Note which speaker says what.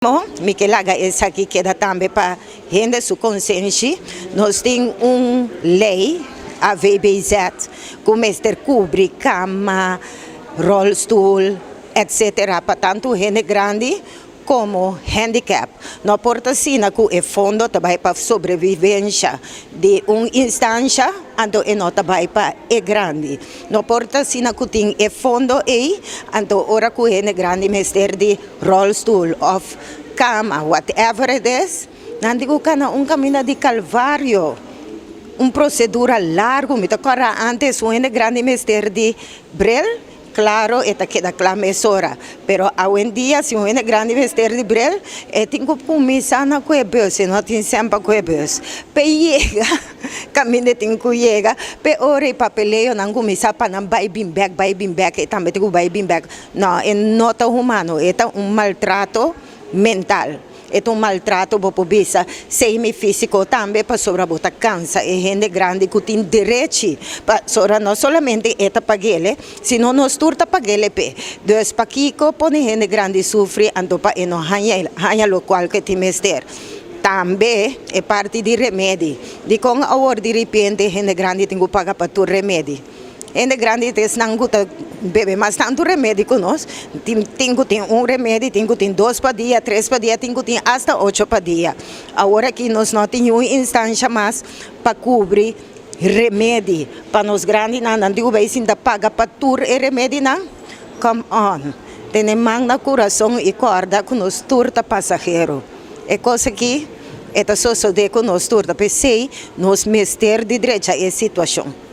Speaker 1: Mi ke laga esaki keda tambe pa hende su konsenshi. Nos tin un lei, AVBZ, ku mester kubri kama, rolstoel, etc. Pa tantu hende grandi komo handicap. No por ta asina ku e fondo ta bai pa sobrevivensha di un instansha, anto e no ta bai pa e grandi. No por ta asina ku tin e fondo ei, anto ora ku hende grandi mester di rolstoel of kama, whatever it is, nan di ku kana un kaminda di kalvario, un prosedura largu. Mi ta kòrda antes un hende grandi mester di bril, klaro, e ta keda kla mesora. Pero awendia si un hende grandi mester di bril, e tin ku kuminsá na ku e bus, e no tin semper ku e bus p'e yega kaminda e tin ku yega, p'e ora e papeleonan kuminsá pa nan bai bin bèk, bai bin bèk, e tambe tin ku bai bin bèk. No, e no ta humano, e ta un maltrato mental, e ta un maltrato bo por bisa semi-físico tambe pasobra bo ta cansa e hende grandi cu tin derechi pasobra no solamente e ta paguele, sino nos tur ta paguele p'e. Dus pakico pone hende grandi sufri anto pa e no haña haña locual cu e tin mester? Tambe e parti di remedi, dicon awor diripiente hende grandi tin cu paga pa tur remedi? Hende grandi ta esnan ku ta bebe mas tantu remedi ku nos. Tin tin ku tin un remedi, tin ku tin dos pa dia, tres pa dia, tin ku tin asta ocho pa dia. Awor aki nos no tin niun instansha mas pa kubri remedi pa nos grandinan. Nan tin ku bai sinta paga pa tur e remedinan? Come on! Tene man na kurason i kòrda ku nos tur ta pasahero. E kos aki e ta sosodé ku nos tur, ta p'esei nos mester di drecha e situashon.